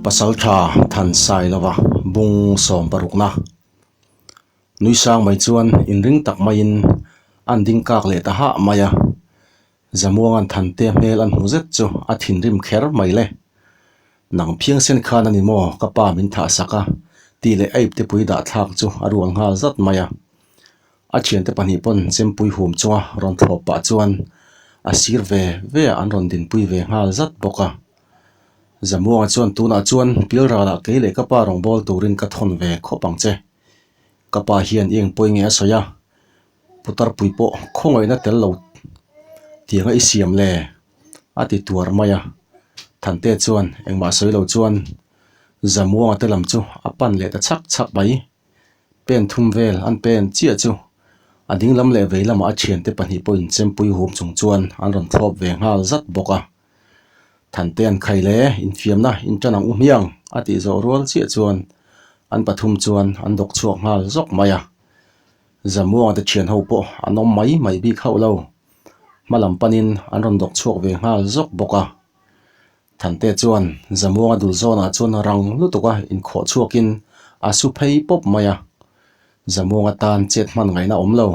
Pasaltha Thansailova bung sawmparukna nui sang mai chuan inring tak maiin an ding kak leh ta hah mai a, Zamuanga'n Thante hmel an hmu zet chu a thinrim kher mai le. Nang phiangsen khan a ni maw ka pa min thah sak a tih leh a iptepui dah thlak chu a rual nghal zat mai a. A thiante pahnih pawn chempui hum chunga rawn thlawp pah chuan a sir ve ve ah an rawn dinpui ve nghal zat bawk a. Zamuanga chuan tunah chuan Pilralah kei leh ka pa rawngbâwl turin ka thawn ve khawp ang che. Ka pa hian i engpawih nge a sawi a, Putarpui pawh khawngaihna tel lo tianga i siam le a ti tuar mai a. Thante chuan engmah sawi lo chuan Zamuanga te lam chu a pan leh ta chhak chhak mai. Pen thum vel an pen chiah chu a ding lam leh vei lamah a thiante pahnih pawhin chempui hum chung chuan an rawn thlawp ve nghal zat bawk a. Thante an khai le, infiamna in tan ang u hmiang a tih zawh rual chiah chuan an pathum chuan an dawk chhuak nghal zawk mai a. Zamuanga te thian ho pawh an awm mai mai bik hauh lo. Hma lam panin an rawn dawk chhuak ve nghal zawk bawk a. Thante chuan Zamuanga dul zawnah chuan rang lutuk a inkhawh chhuakin a su phei pawp mai a. Zamuanga tan chet hman ngaihna awm lo.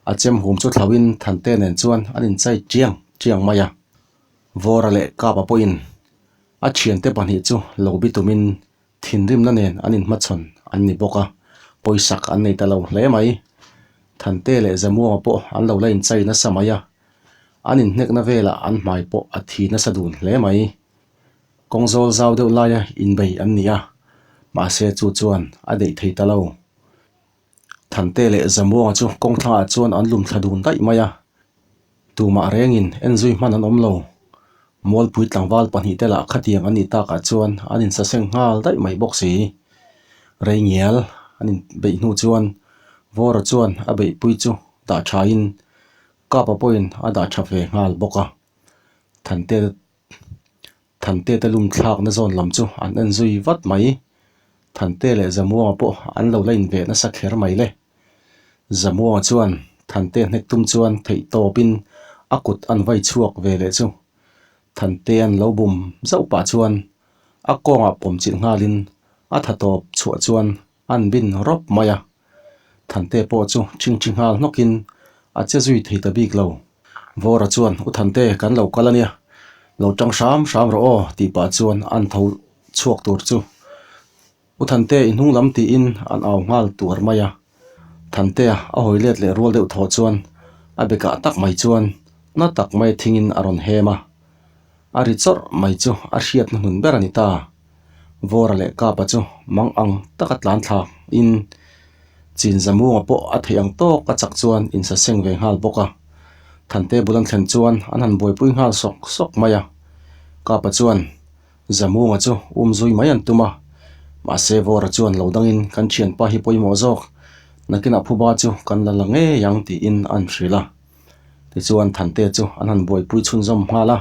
A chem hum chu thlauhin Thante nen chuan an inchai chiang chiang mai a. Vawra leh Kapa pawhin a thiante pahnih chu lo bi tumin Thinrimna nen an inhmachhawn an ni bawk a, pawisak an nei ta lo hle mai. Thante leh Zamuanga pawh an lo la inchai nasa mai a, an inhnekna velah an hmai pawh a thi nasa dun hle mai. Kawng zawl zau deuh laia inbei an ni a, mahse chu chuan a deih thei ta lo. Thante leh Zamuanga chu kawng thlangah chuan an lum thla dun daih mai a, tumah rengin en zui hman an awm lo. Mualpui tlangval pahnih te lah khatiang an nih takah chuan an insaseng nghal daih mai bawk si. Rei ngial an inbeih hnu chuan Vawra chuan a beihpui chu dah thain Kapa pawhin a dah tha ve nghal bawk a. Thante Thante te lum thlakna zawn lam chu an en zui vat mai. Thante leh Zamuanga pawh an lo la inveh nasa kher mai le. Zamuanga chuan Thante hnek tum chuan theih tawpin a kut an vai chhuak ve leh chu. Thante an lo bum zauh pah chuan a kawngah pawm chilh nghalin a tha tawp chhuah chuan an bin rawp mai a. Thante pawh chu ṭhingṭhi nghal hnawkin a che zui thei ta bik lo. Vawra chuan, U Thante, kan lo kal a nia, lo ṭang hram hram rawh aw, tih pah chuan an tho chhuak tur chu U Thante i hnung lam tiin an au nghal tuar mai a. Thantea a hawi let leh rual deuh thaw chuan a bekah tak mai chuan na tak mai thingin a rawn hem a. A ri chawrh mai chu a hriat hnuhnun ber a ni ta. Vawra leh Kapa chu mang ang taka tlan thlak in Chinzamunga pawh a theih ang tawk a chak chuan insaseng ve nghal bawk a. Thante bul an thlen chuan an han buaipui nghal sawk sawk mai a. Kapa chuan Zamunga chu um zui mai an tum a, mahse Vawra chuan lo dangin kan thianpa hi pawimawh zawk, nakinah phuba chu kan la la ngei ang tiin an hrilh a. Tichuan Thante chu an han buaipui chhunzawm nghal a.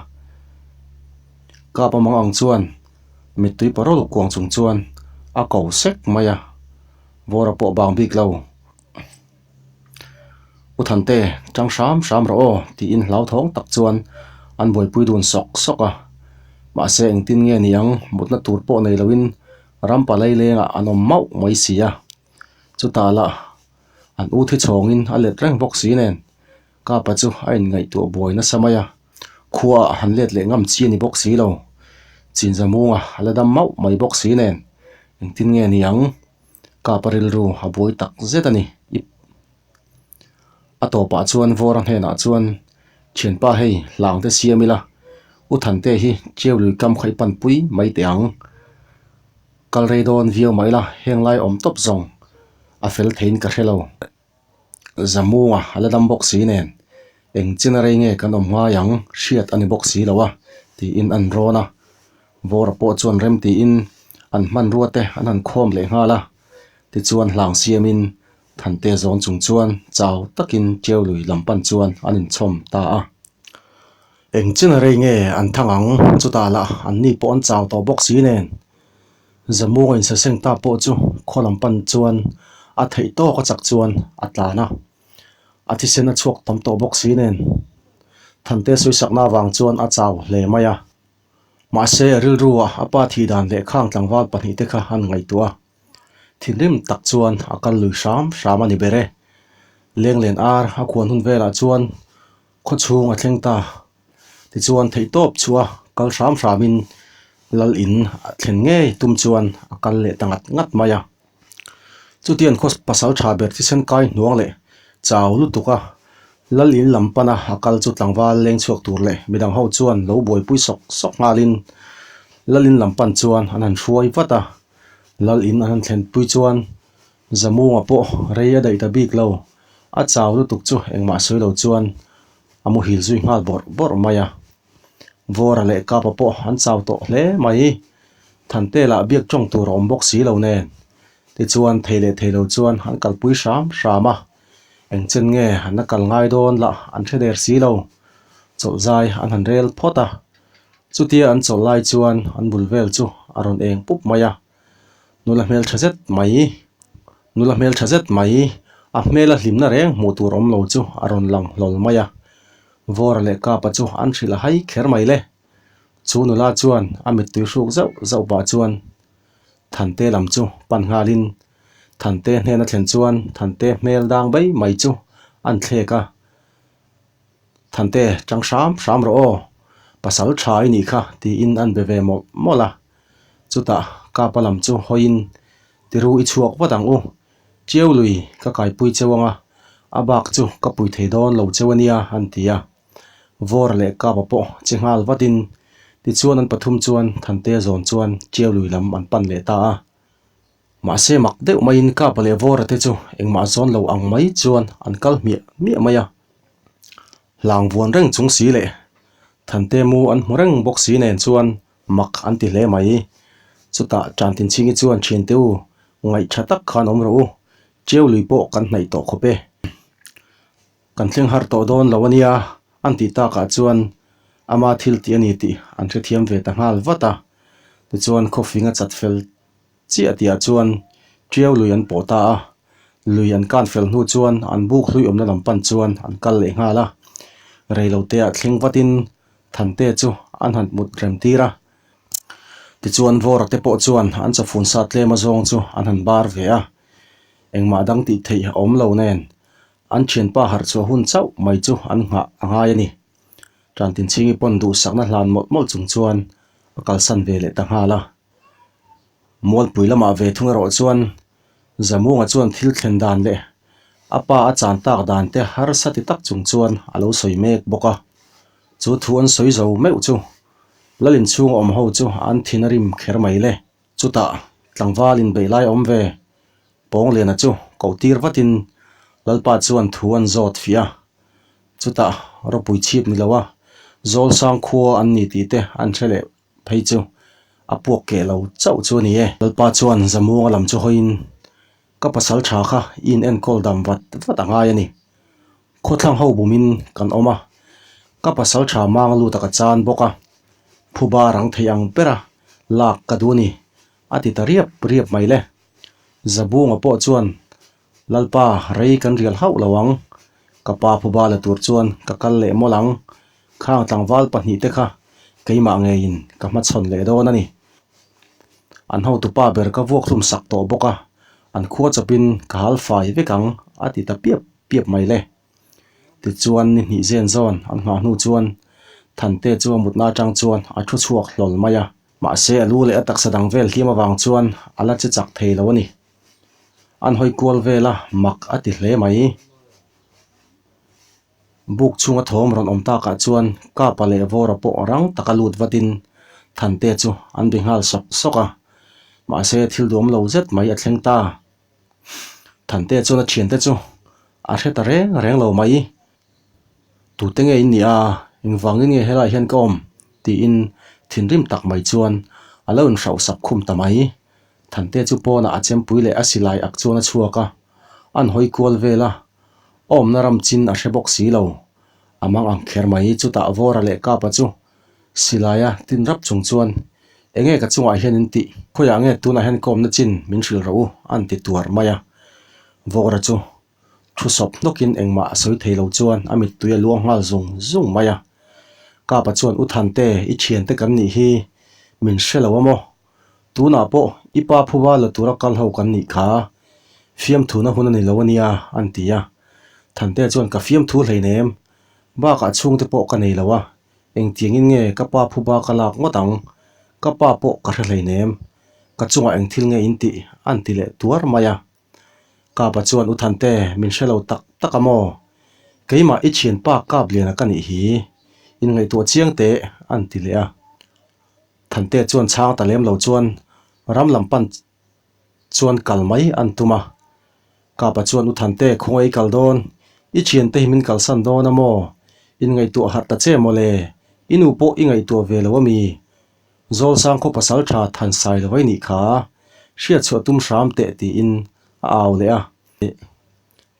Kapa mang ang chuan mittui parawl kuang chung chuan a ko sek mai a, Vawra pawh bang bik lo. U Thante, tang hram hram rawh aw tiin hlauthawng tak chuan an buaipui dun sawk sawk a. Mahse engtin nge ni ang mutna tur pawh nei loin ram palai lengah an awm mauh mai si a. Chutah lah an u thi chhawngin a let reng bawk si nen Kapa chu a inngaihtuah buai nasa mai a. Khuaah han let leh ngam chi a ni bawk si lo. Chinzamunga a la dam mauh mai bawk si nen engtin nge ni ang Kapa rilru a buai tak zet a ni. Ip. A tawpah chuan Vawra hnenah chuan, Thianpa hei, hlang te siam ila, U Thante hi Chiau lui kam kha i panpui mai teh ang. Kal rei dawn viau mah ila, heng lai awm tawp zawng a fel theiin ka hre lo. Zamunga a la dam bawk si nen, eng chin a rei nge kan awm ngai ang hriat a ni bawk si lo a, tiin an rawn a. Vawra pawh chuan rem tiin an hmanrua te an han khawm leh nghal a, tichuan hlang siamin Thante zawn chung chuan chau takin Tiau lui lam pan chuan an inchhawm ta a. Eng chin a rei nge an thang ang chutah lah an ni pawh an chau tawh bawk si nen Zamuanga insaseng ta pawh chu khaw lam pan chuan a theih tawk a chak chuan a tlan a, a thisen a chhuak tam tawh bawk si nen Thante sawisakna avang chuan a chau hle mai a. Mahse, a rilru-a a pa thih dan leh khang tlangval pahnihte kha an ngaihtuah a. Thinrim tak chuan a kal lui hram hram a ni ber e. Lenglen ar a khuan hun velah chuan khaw chhung a thleng ta. Tichuan theihtawp chhuah kal hram hramin lal in a thlen ngei tum chuan a kal leh ta ngat ngat mai a. Chutiang khaw pasal tha ber thisen kai hnuang leh chau lutuk a lal in lam pana a kal chu tlangval leng chhuak tur leh midang ho chuan lo buaipui sawk sawk nghalin lal in lam pan chuan an han hruai vat a. Lal in an han thlen pui chuan Zamunga pawh rei a daih ta bik lo, a chau lutuk chu engmah sawi lo chuan a muhil zui nghal bawrh bawrh mai a. Vawra leh Kapa pawh an chau tawh hle mai, Thante lah biak tawng tur a awm bawk si lo nen. Tichuan thei leh thei lo chuan an kalpui hram hram a, eng chen nge an la kal ngai dawn lah an hre der si lo, chawlh zai an han rel phawt a. Chutia an chawlh lai chuan an bul vel chu a rawn eng pup mai a, nula hmeltha zet mai, nula hmeltha zet mai, a hmela hlimna reng hmuh tur awm lo chu a rawn lang hlawl mai a. Vawra leh Kapa chu an hrilh a hai kher mai le. Chu nula chuan a mittui hruk zauh zauh pah chuan Thante lam chu pan nghalin Thante hnena thlen chuan Thante hmel dang bai mai chu an thlek a. Thante, tang hram hram rawh aw, pasal tha i nih kha tiin an be ve mawlh mawlh a. Chutah Kapa lam chu hawiin Tiru i chhuak vat ang u, Chiau lui ka kaipui cheu ang a, a bak chu ka pui thei dawn lo cheu a nia an ti a. Vawra leh Kapa pawh che nghal vatin tichuan an pathum chuan Thante zawn chuan Chiau lui lam an pan leh ta a. Mahse mak deuh maiin Kapa leh Vawra te chu engmah zawn lo ang mai chuan an kal hmiah hmiah mai a. Hlang vuan reng chung si leh Thante mu an hmu reng bawk si nen chuan mak an ti hle mai. Chutah Tantinchhingi chuan thiante u ngaih tha tak khan awm rawh u, Chiau lui pawh kan hnaih tawh khawp e. Kan thleng har tawh dawn lo a nia an tih takah chuan ama thil tih a ni tih an hrethiam ve ta nghal vat a. Tichuan khawfing a chat fel Chiah tihah chuan Tiau lui an pawh ta a, lui an kan fel hnu chuan an buk hlui awmna lam pan chuan an kal leh nghal a. Reiloteah thleng vatin Thante chu an han mut rem tir a. Tichuan Vawra te pawh chuan an chawfun sa tlem azawng chu an han bar ve a. Engmah dang tih theih a awm lo nen an thianpa harh chhuah hun chauh mai chu an nghah a ngai a ni. Tantinchhingi pawn duhsakna hlan mawlh mawlh chung chuan a kalsan ve leh ta nghal a. Mualpui lamah ve thung erawh chuan Zamunga chuan thil thlen dan leh a pa a chan tak dan te harsa ti tak chung chuan a lo sawi mek bawk a. Chu thu an sawi zo meuh chu Lal inchhung awm ho chu an thin a rim kher mai le. Chutah tlangval inbeih lai awm ve Pawngliana chu koh tir vatin Lalpa chuan thu an zawt fiah a. Chutah ropui chhip ni lo a Zawlsang khua an ni tih te an hre leh phei chu a puak keh lo chauh chu a ni e. Lalpa chuan Zamuanga lam chu hawiin, Ka pasal tha kha i in enkawl dam vat vat a ngai a ni. Khawthlang ho bumin kan awm a, ka pasal tha mang lut a ka chan bawk a, phuba rang thei ang bera lak ka duh a ni, a ti ta riap riap mai le. Zabunga pawh chuan Lalpa, rei kan rial hauh lo ang. Ka pa phuba la tur chuan ka kal leh mawlh ang. Khang tlangval pahnihte kha keimah ngeiin ka hmachhawn leh dawn a ni. An hotupa ber ka vuak hlum sak tawh bawk a, an khua chawpin ka hal fai vek ang a ti ta piap piap mai le. Tichuan ni hnih zen zawn an nghah hnu chuan Thante chu a mutna atang chuan a thu chhuak hlawl mai a. Mahse a lu leh a taksa dang vel hliam avang chuan a la che chak thei lo a ni. An hawi kual vel a, mak a ti hle mai. Buk chhunga thawm rawn awm takah chuan Kapa leh Vawra pawh rang taka lut vatin Thante chu an be nghal sawk sawk a. Mahse thil duam lo zet mai a thleng ta. Thante chuan a thiante chu a hre ta reng reng lo mai. Tute nge in nih a, engvangin nge helaiah hian ka awm? tiin thinrim tak mai chuan a lo inhrauhsak khum ta mai. Thante chu pawnah a chempui leh a silai ak chuan a chhuak a, an hawi kual vel a, a awmna ram chin a hre bawk si lo. A mang ang kher mai, chutah Vawra leh Kapa chu silaia tin rap chung chuan, Enge ka chungah hian in tih? Khawiah nge tunah hian ka awmna chin min hrilh rawh u? an ti tuar mai a. Vawra chu Thu sawp hnawkin engmah a sawi thei lo chuan a mittui a luang nghal zung zung mai a. Kapa chuan U Thante, i thiante kan nih hi. Min hre lo a maw? Tunah pawh i pa phuba la tura kal ho kan nih kha. Fiamthuna hun a ni lo a nia, an ti a. Thantea chuan ka fiamthu hleinem, bakah chhungte pawh ka nei lo a, engtiangin nge ka pa phuba ka lak ngawt ang? Ka pa pawh ka hre hleinem, ka chungah eng thil nge in tih? an ti leh tuar mai a. Kapa chuan U Thante, min hre lo tak tak a maw? Keimah i thianpa Kapliana ka nih hi, inngaihtuah chiang teh, an ti leh a. Thante chuan chhang ta lem lo chuan ram lam pan chuan kal mai an tum a. Kapa chuan U Thante, khawngaih i kal dawn, i thiante hi min kalsan dawn a maw? Inngaihtuah harh ta che mawle, i nu pawh i ngaihtuah ve lo a mi? Zawlsang khaw pasal tha than sai lo ai nih kha, hriat chhuah tum hram teh tiin a au leh a.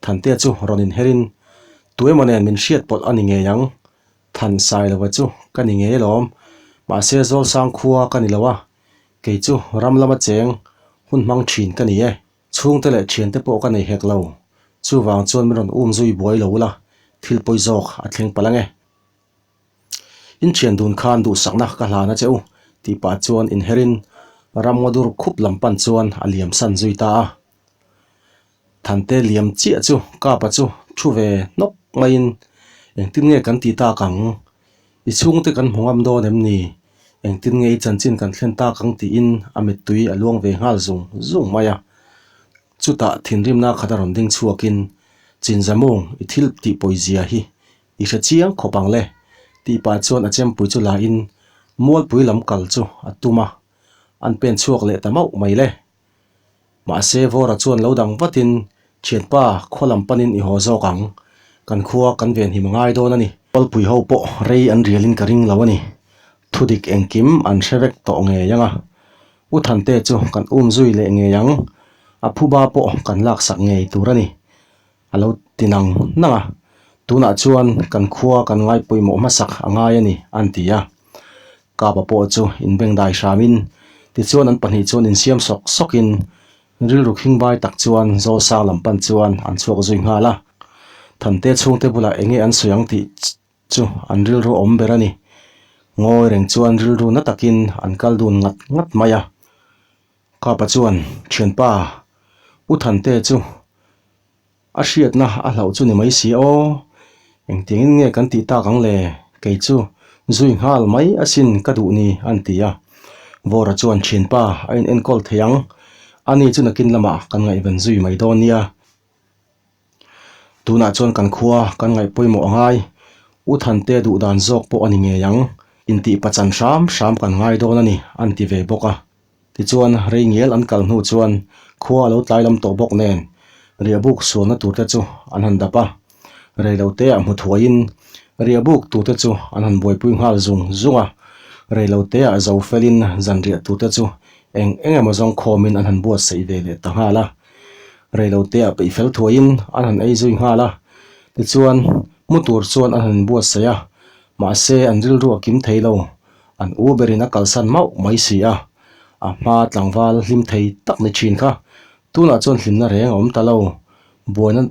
Thantea chu rawn inherin, Tuemaw nen min hriat pawlh a ni ngei ang, than sai lova chu ka ni ngei alawm, mahse Zawlsang khua ka ni lo a, kei chu ram lama cheng hun hmang thin ka ni e. Chhungte leh thiante pawh ka nei hek lo, chuvang chuan min rawn um zui buai lo ula, thil pawi zawk a thleng palh ang e. Inthian dun khan duhsakna ka hlan a che u tih pah chuan inherin ramngaw dur khup lam pan chuan a liam san zui ta a. Thante liam chiah chu Kapa chu thu ve hnawk maiin engtin nge kan ti tak ang? I chhungte kan hmu ngam dawn em ni? Engtin nge i chanchin kan thlen tak ang tiin a mittui a luang ve nghal zung zung mai a. Chutah thinrimna khat a rawn ding chhuakin Chinzamung i thil tih pawizia hi I hre chiang khawp ang le, tih pah chuan a chempui chu la in Mualpui lam kal chu a tum a, an pen chhuak leh ta mauh mai le. Mahse Vawra chuan lo dang vatin Thianpa khaw lam panin i haw zawk ang, kan khua kan venhim a ngai dawn a ni. Mualpui ho pawh rei an rialin ka ring lo a ni, thudik engkim an hre vek tawh ngei ang a, U Thante chu kan um zui leh ngei ang, a phuba pawh kan laksak ngei tur a ni. A lo ti nang nang a, tunah chuan kan khua kan ngai pawimawh hmasak a ngai a ni, an ti a. Kapa pawh chu inbengdai hramin, tichuan an pahnih chuan insiam sawk sawkin rilru khingbai tak chuan Zawlsang lam pan chuan an chhuak zui nghal a. Thante chhungte bulah enge an sawi ang tih chu an rilru awm ber a ni. Ngawi reng chuan rilru na takin an kal dun ngat ngat mai a. Kapa chuan, Thianpa, U Thante chu a hriatna a hlauh chu ni mai si aw, engtiangin nge kan tih tak ang le, kei chu zui nghal mai asin ka duh ni an ti a. Vawra chuan, Thianpa, a in enkawl thei ang, ani chu nakin lamah kan ngaihven zui mai dawn nia. Tunah chuan kan khua kan ngaih pawimawh a ngai, U Thante duh dan zawk pawh a ni ngei ang, intih pachan hram hram kan ngai dawn a ni an ti ve bawk a. Tichuan, rei ngial an kal hnu chuan khua a lo tlai lam tawh bawk nen riahbuk sualna turte chu an han dap a. Reiloteah hmu thuaiin riahbuk turte chu an han buaipui nghal zung zung a. Reiloteah zo felin zanriah turte chu eng eng emaw zawng khawmin an han buatsaih ve leh ta nghal a. Reiloteah peih fel thuaiin an han ei zui nghal a. Tichuan, mu tur chuan an han inbuatsaih a, mahse an rilru a kim thei lo. An u berin a kalsan mauh mai si a, a hma tlangval hlim thei tak ni thin kha tunah chuan hlimna reng a awm ta lo. Buaina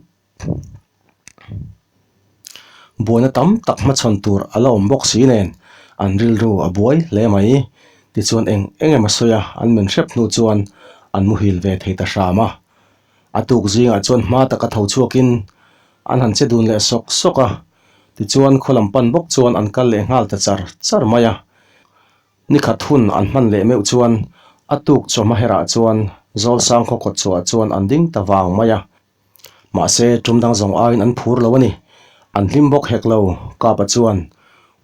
buaina tam tak hmachhawn tur a la awm bawk si nen an rilru a buai hle mai. Tichuan eng eng emaw sawi a, an men hrep hnu chuan an muhil ve thei ta hram a. A tuk zingah chuan hma taka tho chhuakin an han che dun leh sawk sawk a, tichuan khaw lam pan bawk chuan an kal leh nghal ta char char mai a. Ni khat hun an hman leh meuh chuan a tuk chawhma herah chuan Zawlsang khaw kawt chhuah chuan an ding ta vang mai a. Mahse tum dang zawng aiin an phur lo a ni. An hlim bawk hek lo, Kapa chuan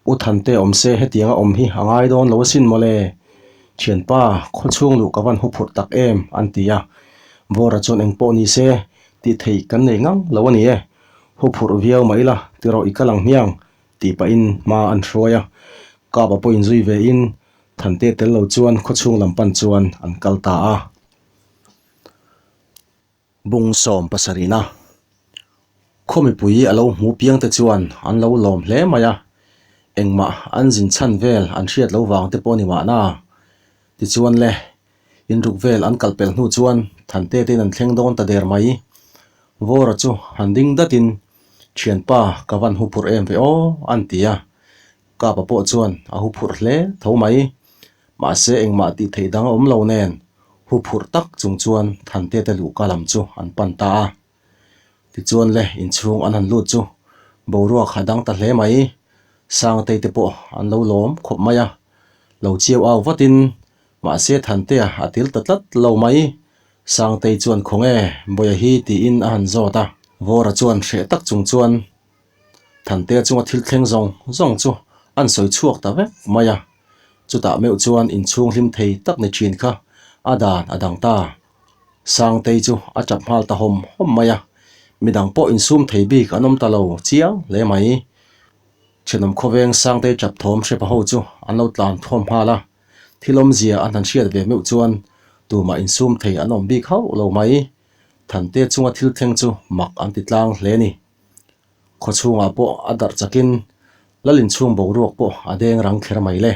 U Thante awm se hetianga awm hi a ngai dawn lo asin mawle. Thianpa, khawchhung luh ka van huphurh tak em? an ti a. Vawra chuan engpawh ni se, tih theih kan nei ngang lo a ni e. Huphurh viau mah ila, tirawh i kal ang hmiang, tih pahin hma an hruai a. Kapa pawh inzui ve in, Thante tel lo chuan khawchhung lam pan chuan an kal ta a. Bung sawm pasarihna khaw mipui a lo hmu piang te chuan an lo lawm hle mai a, engmah an zin chhan vel an hriat lo vang te pawh a ni mahna. Tichuan le, inruk vel an kal pelh hnu chuan Thante tein an thleng dawn ta der mai. Vawra chu han ding datin, Thianpa ka van hu phurh em ve aw, an ti a. Kapa pawh chuan a hu phurh hle tho mai. Mahse engmah tih theih dang a awm lo nen, huphurh tak chung chuan Thantea te luhka lam chu an pan ta a. Tichuan le inchhung an han lut chu boruak a dang ta hle mai. Sangtei te pawh an lo lawm khawp mai a, lo chiau au vatin mahse Thantea a til ta tlat lo mai. Sangtei chuan khawnge Bawia hi tiin a han zawt a, Vawra chuan hreh tak chung chuan Thantea chunga thil thleng zawng zawng chu an sawi chhuak ta vek mai a, chutah meuh chuan inchhung hlim thei tak ni thin kha a dan a dang ta. Sangtei chu a tap nghal ta hawm hawm mai a, midang pawh insum thei bik an awm ta lo chiang hle mai. Thenawm khawveng Sangtei tap thawm hrepa ho chu an lo tlan thawm nghal a, thil awmzia an han hriat ve meuh chuan tumah insum thei an awm bik hauh lo mai. Thantea chunga thil thleng chu mak an ti tlang hle a ni. Khaw chhungah pawh a darh chakin Lal inchhung boruak pawh a deng rang kher mai le.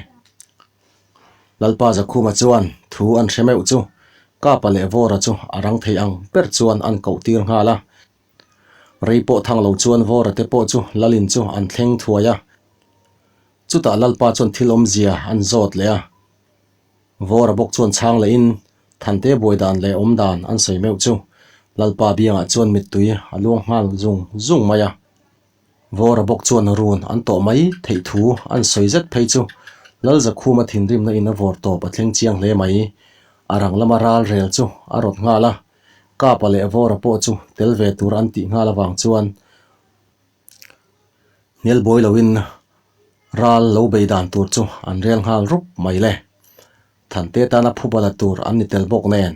Lalpa Zakhuma chuan thu an hre meuh chu Kapa leh Vawra chu a rang thei ang ber chuan an koh tir nghal a. Rei pawh thang lo chuan Vawra te pawh chu Lalin chu an thleng thuai a. Chutah Lalpa chuan thil awmzia an zawt leh a. Vawra bawk chuan chhang lehin Thante buai dan leh awm dan an sawi meuh chu Lalpa biangah chuan mittui a luang nghal zung zung mai a. Vawra bawk chuan run an tawh mai theih thu an sawi zet phei chu Lalzakhuma thinrimna in a vawr tawp a thleng chiang hle mai. A rang lama ral rel chu a rawt nghal a, Kapa leh Vawra pawh chu tel ve tur an tih nghal avang chuan Hnial buai loin ral lo bei dan tur chu an rel nghal rup mai le. Thante tana phuba la tur an ni tel bawk nen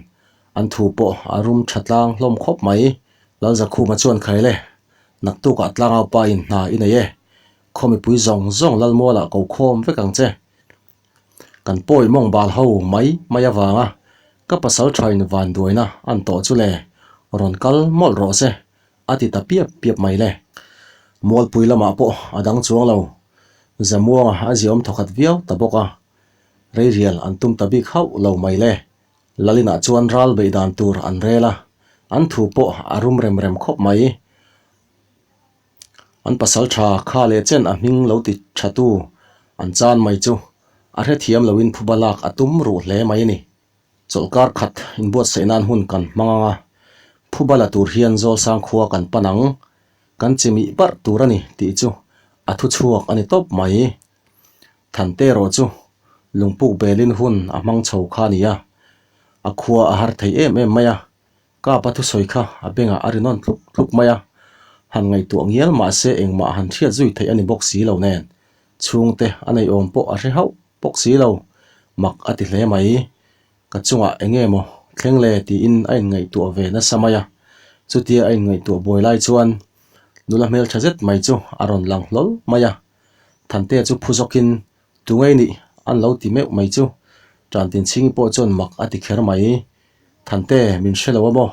an thu pawh a rum tha tlang hlawm khawp mai. Lalzakhuma chuan khai le, naktukah tlangau pa in hna i nei e, khaw mipui zawng zawng Lalmualah ko khawm vek ang che. Kan pawi mawng bal ho mai mai avanga ka pasal thain vanduaina an tawh chu le, rawn kal mawlh rawh se. A ti ta piap piap mai le. Mualpui lamah pawh a dang chuang lo. Zamuanga a ziaawm thawkhat viau ta bawk a. Reirial an tum ta bik hauh lo mai le. Lalinah chuan ral beih dan tur an rel a, an thu pawh a rum rem rem khawp mai. An pasal tha kha leh chen a hming lo ti tha tu an chan mai chu a hrethiam loin phuba lak a tum ruh hle mai a ni. Chawlhkar khat inbuatsaih nan hun kan hmang ang a, phuba la tur hian Zawlsang khua kan pan ang, kan chi mih barh tur a ni tih chu a thu chhuak a ni tawp mai. Thante erawh chu lungpuk belin hun a hmang chho kha a ni a, a khua a har thei em em mai a, Kapa thusawi kha a bengah a ri nawn tluk tluk mai a, han ngaihtuah ngial mahse engmah han hriat zui theih a ni bawk si lo nen, chhungte a nei awm pawh a hre hauh bawk si lo, mak a ti hle mai. Ka chungah eng nge maw thleng le tiin a inngaihtuah ve nasa mai a, chutia a inngaihtuah buai lai chuan nula hmeltha zet mai chu a rawn lang hlawl mai a, Thantea chu phu zawkin tu ngei nih an lo ti meuh mai chu Tantinchhingi pawh chuan mak a ti kher mai. Thante, min hre lo a maw?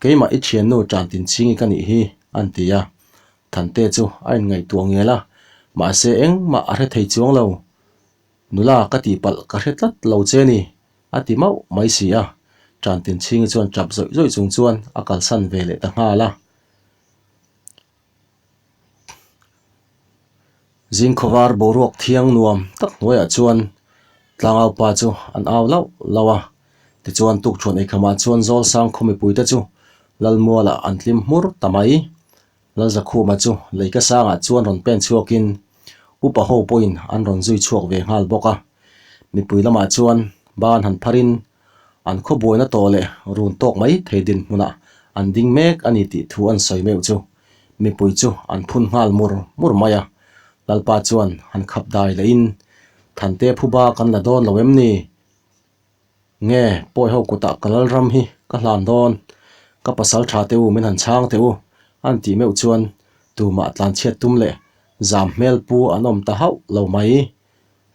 Keimah i thiannu Tantinchhingi ka nih hi, an ti a. Thante chu a inngaihtuah ngel a, mahse engmah a hre thei chuang lo. Nula ka tihpalh ka hre tlat lo che ni, a ti mauh mai si a. Tantinchhingi chuan tap zawih zawih chung chuan a kalsan ve leh ta nghal a. Zingkhawvar boruak thiang nuam tak hnuaiah chuan tlangau pa chu an au lauh lauh a, tichuan tukthuan eikhamah chuan Zawlsang khaw mipuite chu Lalmualah an tlim hmur ta mai. Lalzakhuma chu leika sangah chuan rawn pen chhuakin upa ho pawhin an rawn zui chhuak ve nghal bawk a, mipui lamah chuan ban han pharin An khaw buaina tawh leh run tawk mai thei dinhmunah an ding mek a ni tih thu an sawi meuh chu mipui chu an phun nghal mur mur mai a. Lalpa chuan han khap dai lehin, Thante phuba kan la dawn lo em ni? Nge pawi ho kutah ka lalram hi ka hlan dawn? Ka pasal tha teh u min han chhang teh u an tih meuh chuan tumah tlanchhiat tum leh zam hmel pu an awm ta hauh lo mai.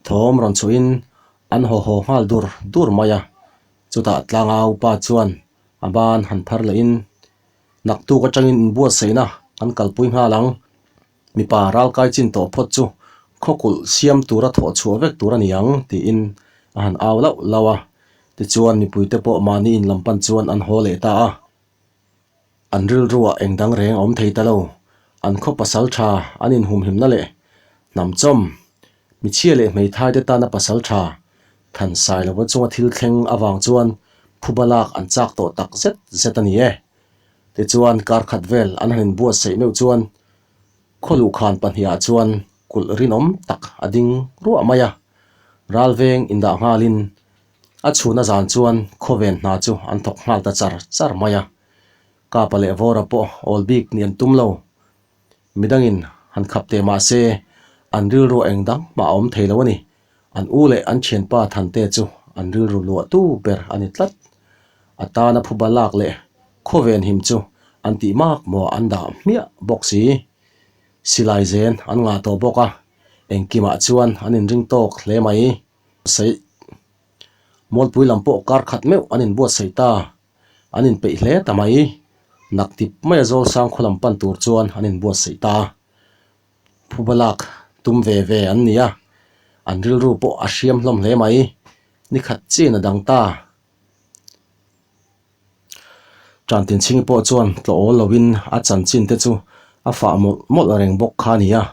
Thawm rawn chhuahin an haw haw nghal dur dur mai a, chutah tlangau pa chuan a ban han phar lehin naktuk atangin inbuatsaihna kan kalpui nghal ang, mipa ralkai chin tawh phawt chu khawkulh siam tura thawh chhuah vek tur a ni ang tiin a han au lauh lauh a, tichuan mipuite pawh mahni in lam pan chuan an haw leh ta a. An rilruah eng dang reng a awm thei ta lo. An khaw pasal tha an inhumhimna leh hnam chawm, michhia leh hmeithai te tana pasal tha, Thansailova chunga thil thleng avang chuan phuba lak an chak tawh tak zet zet a ni e. Tichuan kar khat vel an han inbuatsaih meuh chuan khaw luhkhan pahnihah chuan kulh rinawm tak a ding ruah mai a. Ralveng indah nghalin a chhuna zan chuan khawven hna chu an thawk nghal ta char char mai a. Kapa leh Vawra pawh awl bik nih an tum lo. Midangin han khap teh mah se, an rilru eng dang mah a awm thei lo a ni. An u leh an thianpa Thante chu an rilru luahtu ber a ni tlat. A tana phuba lak leh khawven him chu an tih mak maw an dah hmiah bawk si. Silai zen an ngah tawh bawk a, engkimah chuan an inring tawk hle mai. Saih Mualpui lam pawh kar khat meuh an inbuatsaih ta. An inpeih hle ta mai. Naktip maia Zawlsang khaw lam pan tur chuan an inbuatsaih ta. Phuba lak tum ve ve an ni a, an rilru pawh a hriam hlawm hle mai. Ni khat chin a dang ta. Tantinchhingi pawh chuan tlawh awl loin a chanchin te chu a fah mawlh mawlh reng bawk kha a ni a,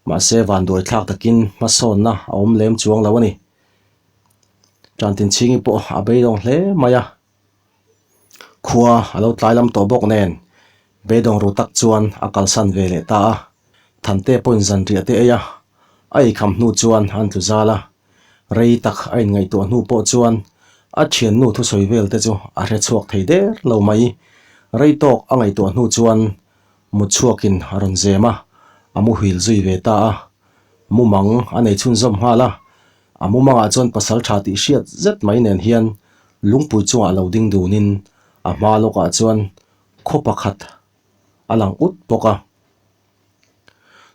mahse vanduai thlak takin hmasawnna a awm lem chuang lo a ni. Tantinchhingi pawh a beidawng hle mai a, khua a lo tlai lam tawh bawk nen beidawng ru tak chuan a kalsan ve leh ta a, Thante pawhin zanriah te ei a, a eikham hnu chuan an tlu zal a. Rei tak a inngaihtuah hnu pawh chuan a thiannu thusawi vel te chu a hre chhuak thei der lo mai. Rei tawk a ngaihtuah hnu chuan mut chhuakin a rawn zem a, a muhil zui ve ta a. Mumang a nei chhunzawm nghal a, a mumangah chuan pasal tha tih hriat zet mai nen hian lungpui chungah lo ding dunin a hma lawkah chuan khaw pakhat a lang ut bawk a.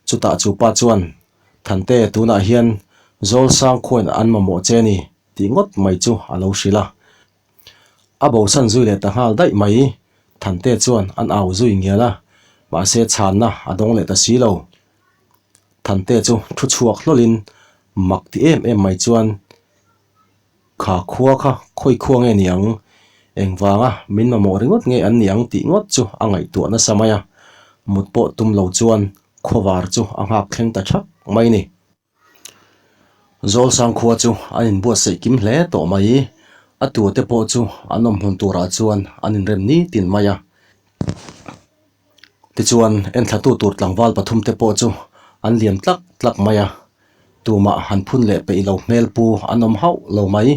Chutah chu pa chuan, Thante, tunah hian Zawlsang khuain an mamawh che a ni, tih ngawt mai chu a lo hrilh a. A bosan zui leh ta nghal daih mai. Thante chuan an au zui ngial a, mahse chhanna a dawng leh ta si lo. Thante chu thu chhuak hlawlhin mak ti em em mai chuan, Kha khua kha khawi khua nge ni ang? Engvanga min mamawh ringawt nge an ni ang tih ngawt chu a ngaihtuah nasa mai a. Mut pawh tum lo chuan khuavar chu a nghak thleng ta thak mai ni. Zawlsang khua chu an inbuatsaih kim hle tawh mai. A tua te pawh chu an awm hmun turah chuan an inrem nitin mai a. Tichuan, enthlatu tur tlangval pathumte pawh chu an liam tlak tlak mai a, tumah han phun leh peih lo hmel pu an awm hauh lo mai.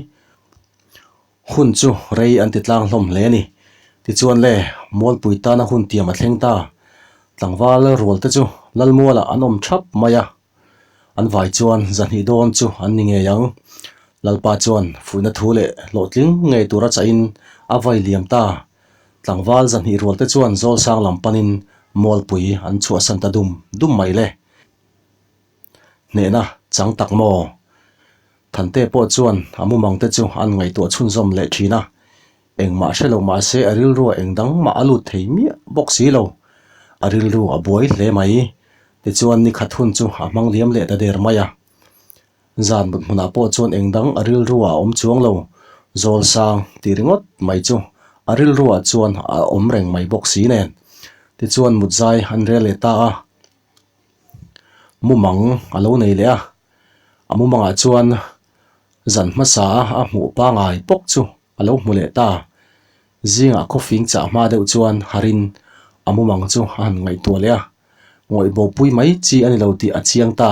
Hun chu rei an ti tlang hlawm hle a ni. Tichuan le, Mualpui tana hun tiam a thleng ta. Tlangval rualte chu Lalmualah an awm thap mai a, an vai chuan zahnih dawn chu an ni ngei ang. Lalpa chuan fuihna thu leh hlawhtling ngei tura chahin a vai liam ta. Tlangval zahnih rual te chuan Zawlsang lam panin Mualpui an chhuahsan ta dum dum mai le. Hnehna chang tak maw? Thante pawh chuan a mumang te chu an ngaihtuah chhunzawm leh thin a, engmah hre lo mah se a rilrua eng dang mah a lut thei miah bawk si lo. A rilru a buai hle mai. Tichuan nikhat hun chu a hmang liam leh ta der mai a. Zan mut hmunah pawh chuan eng dang a rilruah a awm chuang lo. Zawlsang tih ringawt mai chu a rilruah chuan a awm reng mai bawk si nen. Tichuan mut zai an rel leh ta a, mumang a lo nei leh a. A mumangah chuan zan hmasa a a hmuh pangai bawk chu a lo hmu leh ta. Zingah khawfing chah hma deuh chuan harin a mumang chu a han ngaihtuah leh a. Ngawih bopui mai chi a ni lo tih a chiang ta.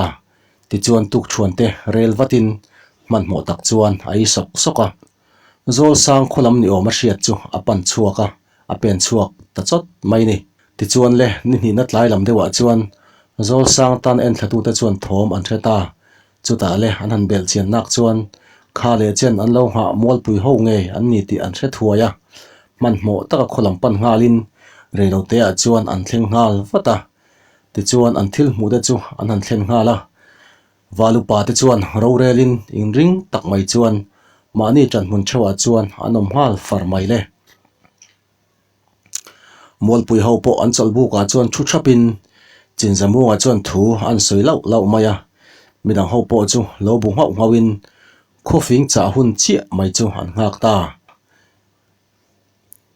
Tichuan tukthuante rel vatin hmanhmawh tak chuan a ei sawk sawk a. Zawlsang khaw lam ni awm a hriat chu a pan chhuak a, a pen chhuak ta chawt mai ni. Tichuan le, ni hnihna tlai lam deuhah chuan Zawlsang tan enthlatute chuan thawm an hre ta. Chutah le an han belh chian nak chuan kha leh chen an lo nghah mualpui ho ngei an ni tih an hre thuai a. Hmanhmawh taka khaw lam pan nghalin reiloteah chuan an thleng nghal vat a. Tichuan an thil hmuh te chu an han thlen nghal a. Valupa te chuan rorelin inring tak mai chuan mahni ṭanhmun theuhah chuan an awm nghal far mai le. Mualpui ho pawh an chawlh bukah chuan thu thapin Chinzamungah chuan thu an sawi lauh lauh mai a. Midang ho pawh chu lo bu nghauh nghauhin khawfing chah hun chiah mai chu an nghak ta.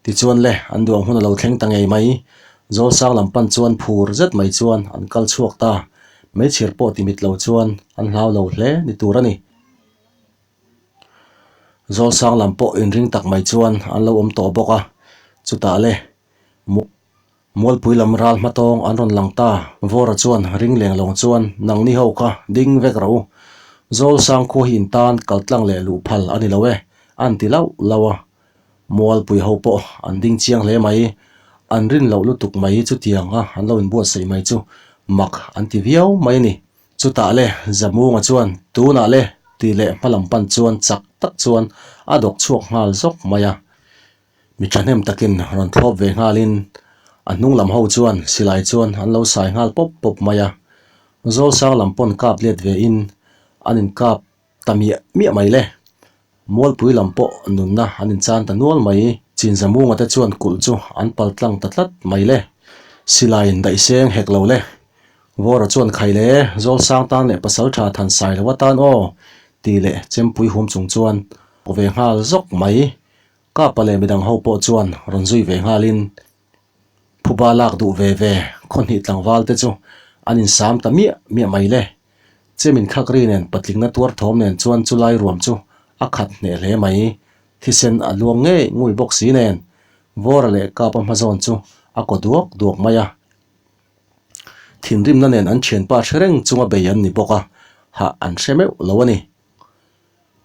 Tichuan le, an duang hun a lo thleng ta ngei mai. Zawlsang lam pan chuan phur zet mai chuan an kal chhuak ta. Meichher pawh timit lo chuan an hlau lo hle ni tur a ni. Zawlsang lam pawh inring tak mai chuan an lo awm tawh bawk a, chutah le Mualpui lam ral hmatawng an rawn lang ta. Vawra chuan ring leng lawng chuan nangni ho kha ding vek rawh u. Zawlsang khua hi in tan kal tlang leh luh phal a ni lo e, an ti lauh lauh a. Mualpui ho pawh an ding chiang hle mai. An rin loh lutuk mai chutiang a an lo inbuatsaih mai chu mak an ti viau mai a ni. Chutah le Zamunga chuan tunah le tih leh hmalam pan chuan chak tak chuan a dawk chhuak nghal zawk mai a. Mi thahnem takin rawn thlawp ve nghalin a hnung lam ho chuan silai chuan an lo sai nghal pawp pawp mai a. Zawlsang lam pawn kap let ve in an inkap ta miah miah mai le. Mualpui lam pawh nunna an inchan ta nual mai. Chinzamunga te chuan kulh chu an pal tlang ta tlat mai le. Silai in daih seng hek lo le. Vawra chuan khai le, Zawlsang tan leh Pasaltha Thansai lo atan aw tih leh chempui hum chung chuan ve nghal zawk mai. Kapa leh midang ho pawh chuan rawn zui ve nghalin phuba lak duh ve ve khawhnih tlangval te chu an insam ta miah miah mai le. Chemin khakri nen patlingna tuar thawm nen chuan chulai ruam chu a khat hneh hle mai. Thisen a luang ngei ngui bawk si nen Vawra leh Kapa hmazawn chu a kaw duak duak mai a. Thinrimna nen an thianpa hre reng chunga bei an ni bawk a, hah an hre meuh lo a ni.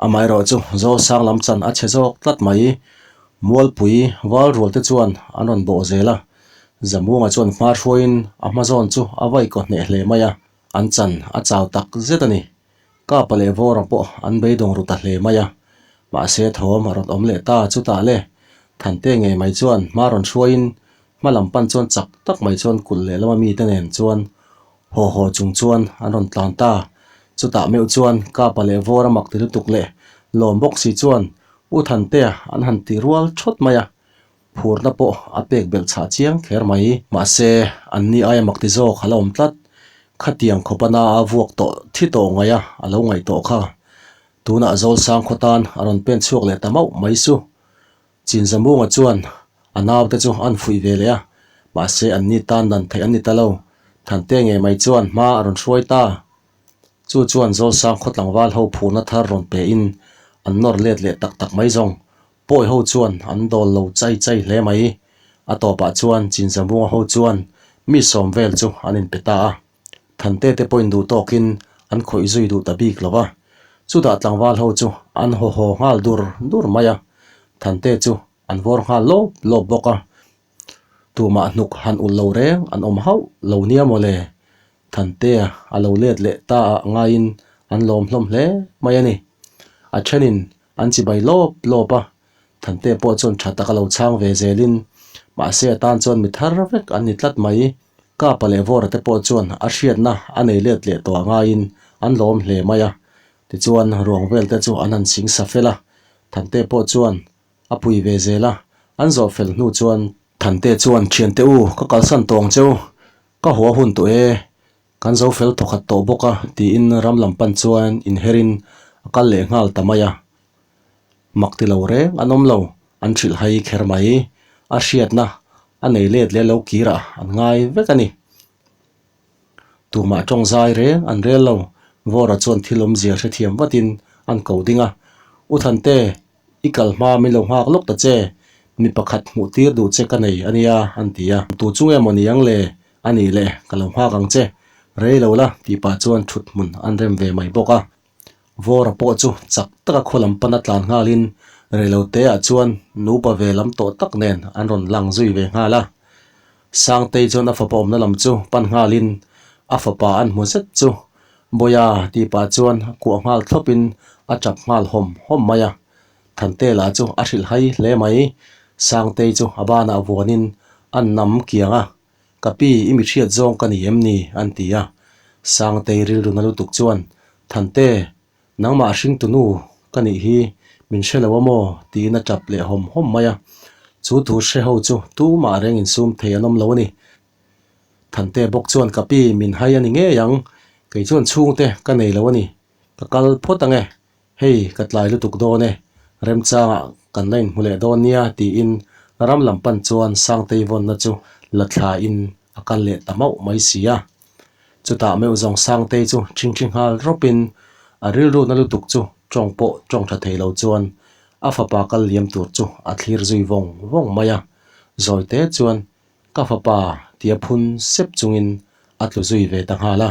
Amaherawh chu Zawlsang lam chan a chhe zawk tlat mai. Mualpui val rual te chuan an rawn bawh zel a, Zamunga chuan hma hruaiin a hma zawn chu a vaih kaw hneh hle mai a, an chan a chau tak zet a ni. Kapa leh Vawra pawh an beidawng ru ta hle mai a, mahse thawm a rawn awm leh ta chutah le Thante ngei mai chuan hma rawn hruaiin hma lam pan chuan chak tak mai chuan kulh leh lama mite nen chuan Haw haw chung chuan an rawn tlan ta. Chutah meuh chuan Kapa leh Vawra mak ti lutuk leh lawm bawk si chuan U Thantea an han ti rual thawt mai a, phurna pawh a pek belh chhah chiang kher mai. Mahse, an ni aia mak ti zawk a la awm tlat. Khatiang khawpa na a vuak tawh thi tawh ngaih a, a lo ngaih tawh kha. Tunah Zawlsang khaw tan a rawn pen chhuak leh ta mauh mai chu. Chinzamunga chuan a naute chu an fuih ve leh a, mahse an ni tan dan theih an ni ta lo. Thante ngei mai chuan hma a rawn hruai ta. Chu chuan Zawlsang khaw tlangval ho phurna thar rawn pe in an nawr let leh tak tak mai zawng. Pawi ho chuan an dawl lo chai chai hle mai. A tawpah chuan Chinzamunga ho chuan mi sawm vel chu an inpe ta a. Thante te pawhin duh tawkin an khawih zui duh ta bik lo va, chutah tlangval ho chu an haw haw nghal dur dur mai a, Thante chu an vawr nghal lawp lawp bawk a, tumah hnuk han ulh lo reng an awm hauh lo nia maw le, Thantea a lo let leh ta ah ngaiin an lawm hlawm hle mai a ni. A thenin an chibai lawp lawp a, Thante pawh chuan tha taka lo chhang ve zelin mahse a tan chuan mi thar vek an ni tlat mai. Kapa leh Vawra te pawh chuan a hriatna a nei let leh tawh a ngaiin an lawm hle mai a. Tichuan ruang vel te chu an han ching sa fel a, Thante pawh chuan a pui ve zel a, an zawh fel hnu chuan. Thante chuan Thiante u, ka kalsan tawh ang cheu, ka haw a hun tawh e, kan zo fel thawkhat tawh bawk a tiin ram lam pan chuan inherin a kal leh nghal ta mai a. Mak ti lo reng an awm lo, an hrilh hai kher mai. A hriatna a nei let leh lo kirah an ngai vek a ni. Tumah tawng zai reng an rel lo, Vawra chuan thil awmzia hrethiam vatin an ko ding a. U Thante, i kal hma min lo nghak lawk ta che, mi pakhat hmuh tir duh che ka nei a nia, an ti a. Tu chu nge maw ni ang le? A nih le, ka lo nghak ang che. Rei lo la, tih pah chuan thut hmun an rem ve mai bawk a. Vawra pawh chu chak taka khaw lam pana tlan nghalin reiloteah chuan nupa ve lam tawh tak nen an rawn lang zui ve nghal a. Sangtei chuan a fapa awmna lam chu pan nghalin a fapa an hmu zet chu Bawia tih pah chuan a kuah nghal thlawpin a tap nghal hawm hawm mai a. Thante lah chu a hrilh hai hle mai. Sangtei chu a banah vuanin a nam kiang a. Ka pi, i mi hriat zawng ka ni em ni? an ti a. Sangtei rilru na lutuk chuan, Thante, nangmah hringtunu ka nih hi, min hre lo a maw? tiin a tap leh hawm hawm mai a. Chu thu hre ho chu tumah reng insum thei an awm lo a ni. Thante bawk chuan, Ka pi, min hai a ni ngei ang, kei chuan chhungte ka nei lo a ni, ka kal phawt ang e, Hei, ka tlai lutuk dawn e, remchangah kan la inhmu leh dawn nia tiin ram lam pan chuan Sangtei vawnna chu la thlain a kal leh ta mauh mai si a. Chutah meuh zawng Sangtei chu ṭhingṭhi nghal rawpin a rilruna lutuk chu ṭawng pawh ṭawng ṭha thei lo chuan A fapa kal liam tur chu a thlir zui vawng vawng mai a, zawi te chuan ka fapa tia phun sep chungin a tlu zui ve ta nghal a.